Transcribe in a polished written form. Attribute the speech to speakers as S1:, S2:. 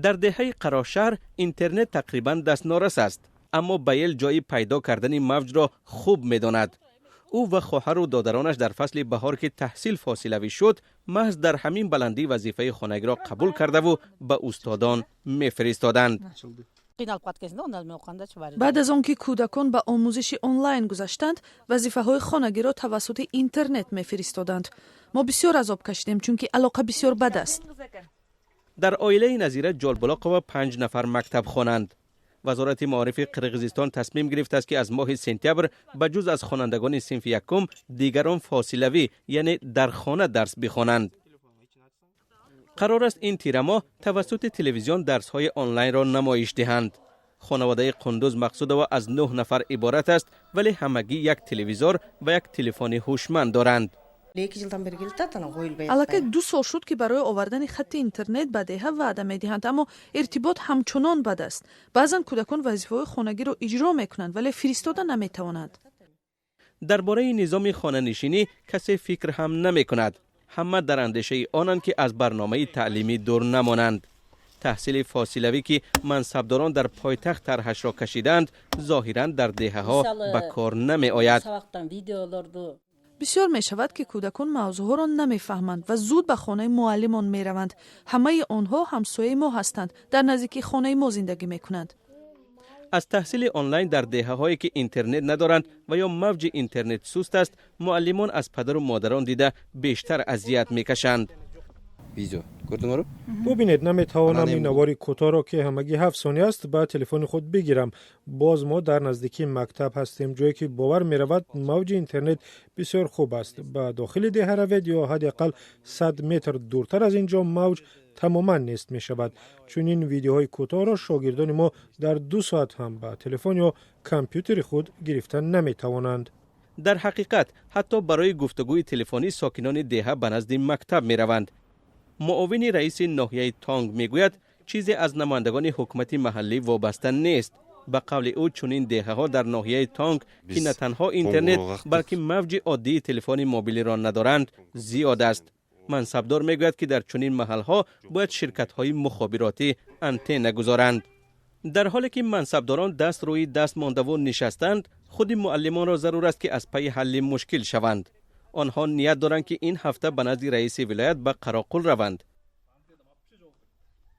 S1: Дар деҳаи Қарошаҳр интернет тақрибан дастнорас аст, аммо Байел ҷои пайдо кардани мавҷро хуб медонад. Ӯ ва хоҳару додаронаш дар фасли баҳор, ки таҳсил фосилавӣ шуд, маҳз дар ҳамин баландӣ вазифаи хонагиро қабул кардаву ба устодон мефиристоданд.
S2: Баъд аз он ки кӯдакон ба омӯзиши онлайн гузаштанд, вазифаҳои хонагиро тавассути интернет мефиристоданд. Мо бисёр азоб кашидем, чунки алоқа бисёр бад аст.
S1: Дар оилаи Назира Ҷолбулоқова панҷ нафар мактабхонанд. Вазорати маорифи Қирғизистон тасмим гирифтааст, ки аз моҳи сентябр ба ҷуз аз хонандагони синфи якум дигарон фосилавӣ, яъне дар хона дарс бихонанд. Қарор аст, ин тирамоҳ тавассути телевизион дарсҳои онлайнро намоиш диҳанд. Хонаводаи Қундуз Мақсудова аз нӯҳ нафар иборат аст, вале ҳамагӣ як телевизор ва як телефони ҳушманд доранд.
S2: Аллакай 2 сол шуд, ки барои овардани хатти интернет ба деҳа ваъда медиҳанд, аммо иртибот ҳамчунон бад аст. Баъзан кӯдакон вазифаҳои хонагиро иҷро мекунанд, вале фиристода наметавонанд.
S1: Дар бораи низоми хонанишинӣ касе фикр ҳам намекунад. Ҳама дар андешаи онанд, ки аз барномаи таълимӣ дур намонанд. Таҳсили фосилавӣ, ки мансабдорон дар пойтахт тарҳашро кашидаанд, зоҳиран дар деҳаҳо ба кор намеояд.
S2: Бисёр мешавад, ки кӯдакон мавзӯъҳоро намефаҳманд ва зуд ба хонаи муаллимон мераванд. Ҳамаи онҳо ҳамсояи мо ҳастанд, дар наздикии хонаи мо зиндагӣ мекунанд.
S1: Аз таҳсили онлайн дар деҳаҳое, ки интернет надоранд ва ё мавҷи интернет суст аст, муаллимон аз падару модарон дида бештар азият мекашанд.
S3: Видео көрдүңөрбү?
S4: Бубинед, наметавонам ин навори кӯтоҳро, ки ҳамагӣ 7 сония аст, ба телефони худ бигирам. Боз мо дар наздикии мактаб ҳастем, ҷое ки бовар меравад, мавҷи интернет бисёр хуб аст. Ба дохили деҳа равед ё ҳадди ақал 100 метр дуртар аз ин ҷо, мавҷ тамоман нест мешавад. Чунин видеоҳои кӯтоҳро шогирдони мо дар 2 соат ҳам ба телефон ё компютери худ гирифта наметавонанд.
S1: Дар ҳақиқат, ҳатто барои гуфтугӯи телефонӣ сокинони деҳа ба назди мактаб мераванд. Муовини раиси ноҳияи Тонг мегӯяд, чизе аз намояндагони ҳукумати маҳаллӣ вобаста нест. Ба қавли ӯ, чунин деҳаҳо дар ноҳияи Тонг, ки на танҳо интернет, балки мавҷи оддии телефони мобилиро надоранд, зиёд аст. Мансабдор мегӯяд, ки дар чунин маҳалҳо бояд ширкатҳои мухобиротӣ антенна гузоранд. Дар ҳоле ки мансабдорон даст рӯи даст мондаву нишастанд, худи муаллимонро зарур аст, ки аз пайи ҳалли мушкил шаванд. Онҳо ният доранд, ки ин ҳафта ба назди раиси вилоят ба Қароқул раванд.